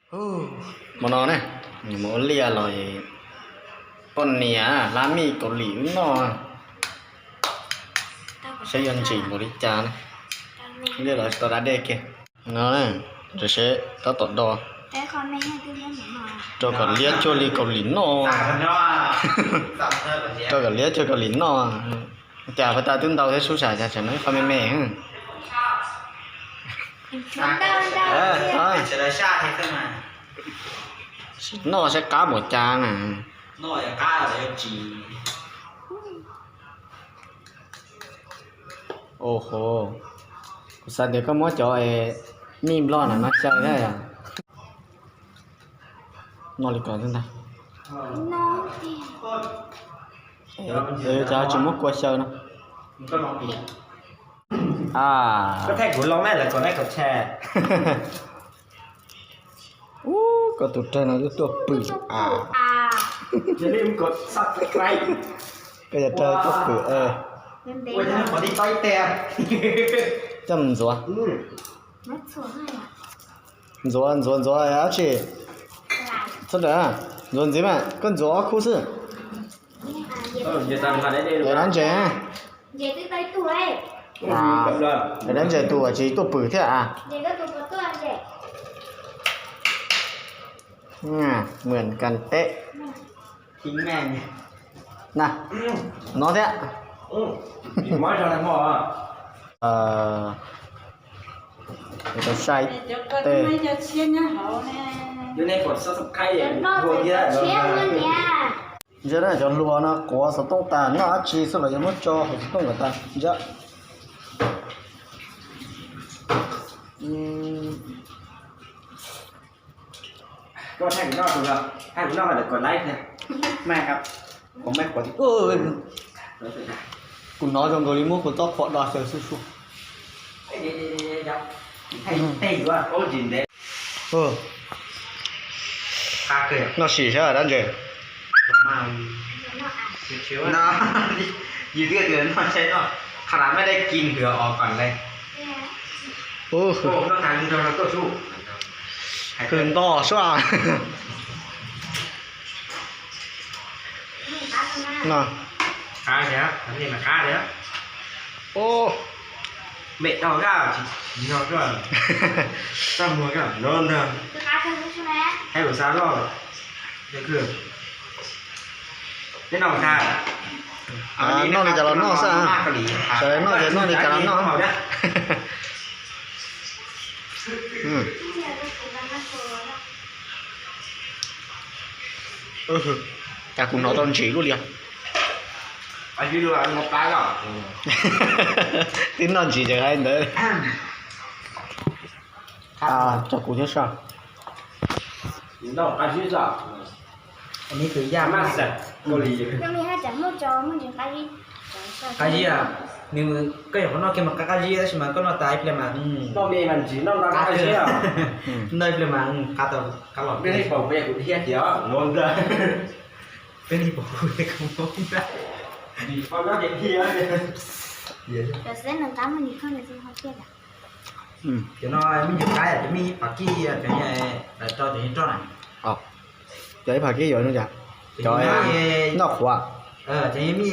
Hmo no ne, nws mus ua liaj los poj niam hlab mij Kaus Lim wb noj, saib yuav ntsim npaum li cas ne. Liaj los tsis tau da dej kiag. No, seb tab tom do rau kom liab cuag li Kaus Lim noj. Rau kom liab cuag Kaus Lim noj. Cas pab tas twb ntau thiab sub, sam cas tseem noj ib qho me me. Noj saib qab npaum cas na. Os, kuv xav tias koj muab cov mij nplog na no xyaw thiab. Noj li ko xwb ntag. Cas tsis muab kua xyaw no? Ub, koj tus rawg no twb tuaj pwm a. Koj cov rawg tuaj pwm. Coj mus ntxuav. Ntxuav, ntxuav, ntxuav dab tsi? Txhob ntxuav ntxiv mas, koj ntxuav ob khub xwb. Dab ntses, dab ntses tus tsis tuaj pwm thiab a. Mượn cần tết. Na, no thiab. Tau saib tej. Ntsia na, cov hluas no quav xov tooj tas, noj dab tsi xwb los yuav muab tso hauv xov tooj kom tas ntsia. Kuv hnov zoo nkaus li muab kua txob qhuav do xyaw xwb xwb. Noj sim saib dab ntses. Khwv nto sua. Noj li cas los noj xwb, sawv daws noj ces noj li cas los noj. Cas kuv hnov tau ntsim lub li. Twb noj ntsim ces hais ntawd. Tso kuv thiab soj. Qab zib, nws koj yuav qhov noj kiag mas qab qab zib tab sis mas koj noj tas ib pliag mas, noj ib pliag mas qab tau qab los. Peb li pom kuv, cov no me ntsis qab, cov me ib phav kib, cov no lawv rau cov yeej roj na. Cov ib phav kib yuav zoo cas? Cov noj qhuav. Cov yeej me,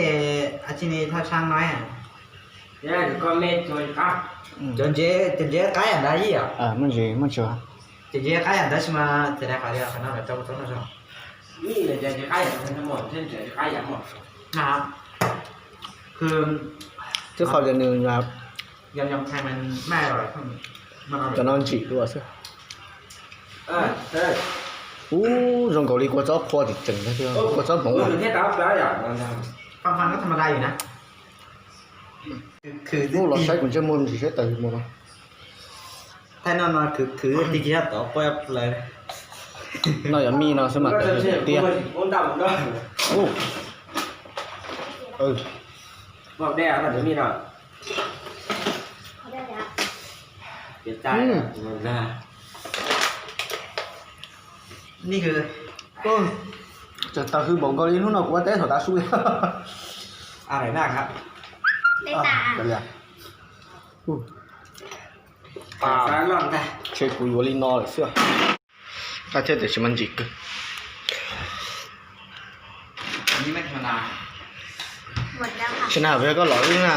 a tsi ni thaj tshaab no. Cov ntses, cov ntses qab yam ntawd ib yam. Muaj ntses, muaj ntses. Cov ntses qab yam ntawd sis mas ces dai qhov tias qhov no lawv rau tau no. Twb qhov tias nws cov no ntsim dua xwb. Ub, zoo nkaus li kua txob qhua tseem tseem, kua txob hmoov. Ub, los saib kuv ntsej muag ntsis saib taws mus no. Noj cov mij no xwb mas taws tiag. Tseem taws hwv npaum nkaus li hnub no kuv ua teb thaum tav su. Tshe kuv yuav li no lawm xwb. Qab thiab tiam sis mas ntsim kawg. Xyov na, peb koj los wb na.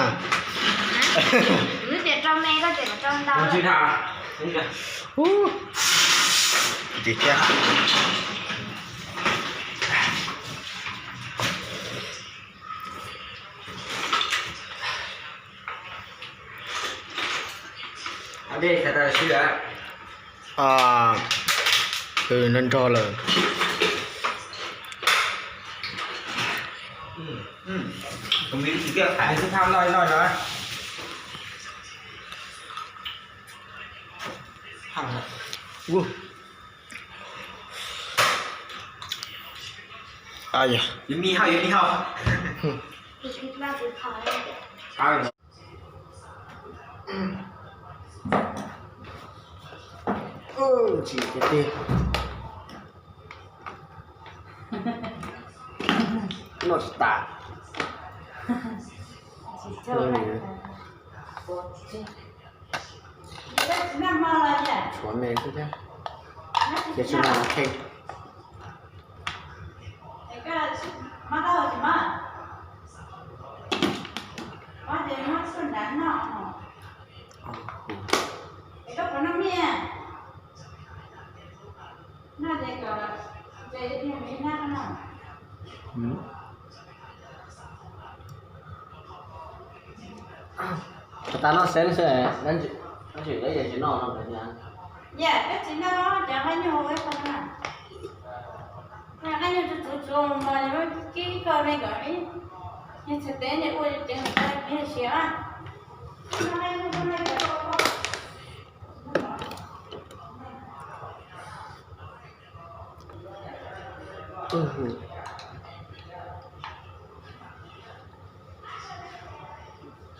Ntsim thiab. Nrog nrog lawm. Tsis tiag tiag. Noj tsis tas. Tshuav me xwb thiab. Ces tsis noj kheej. Puas tas noj xeeb xwb, dab tsi lawv yeej tsis noj no. Yam koj tsis noj cov nqaij nyuj, nqaij nyuj tsuv tsuv mas kib koj me kom ib, yog txhais tes ua ceev siav.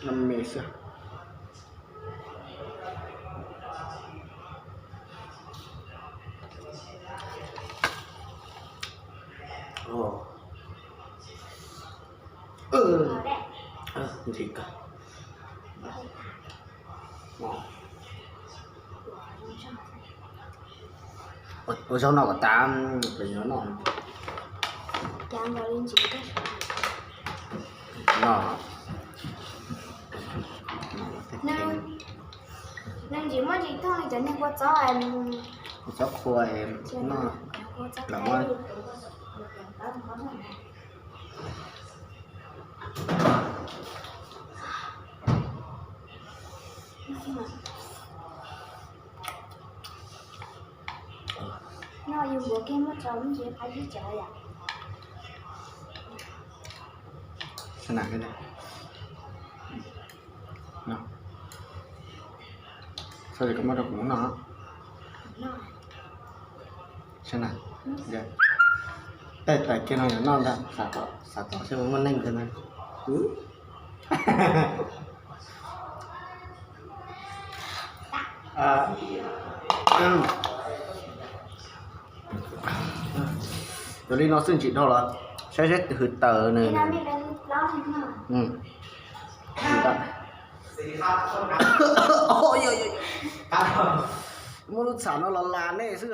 Noj me xwb. Ntxim kawg. Ua zaub no kom tas, pem yuav noj. No. Nws ntsis muaj ntsis thooj li cov niag kua txob, kua txob qhua no. Los muab. No yus npuav kiag muaj tsaus ntshe qab ib tsav yom. Sab nam, txhob li koj muab rau kuv noj. Sab nam, tej tais kiag no yuav noj ntag, xav tom seb muaj neeg thiab na. Yog li no xwb ntsim dhau los saib seb hwm tawm nws. Muab lub txham no los las nej xwb.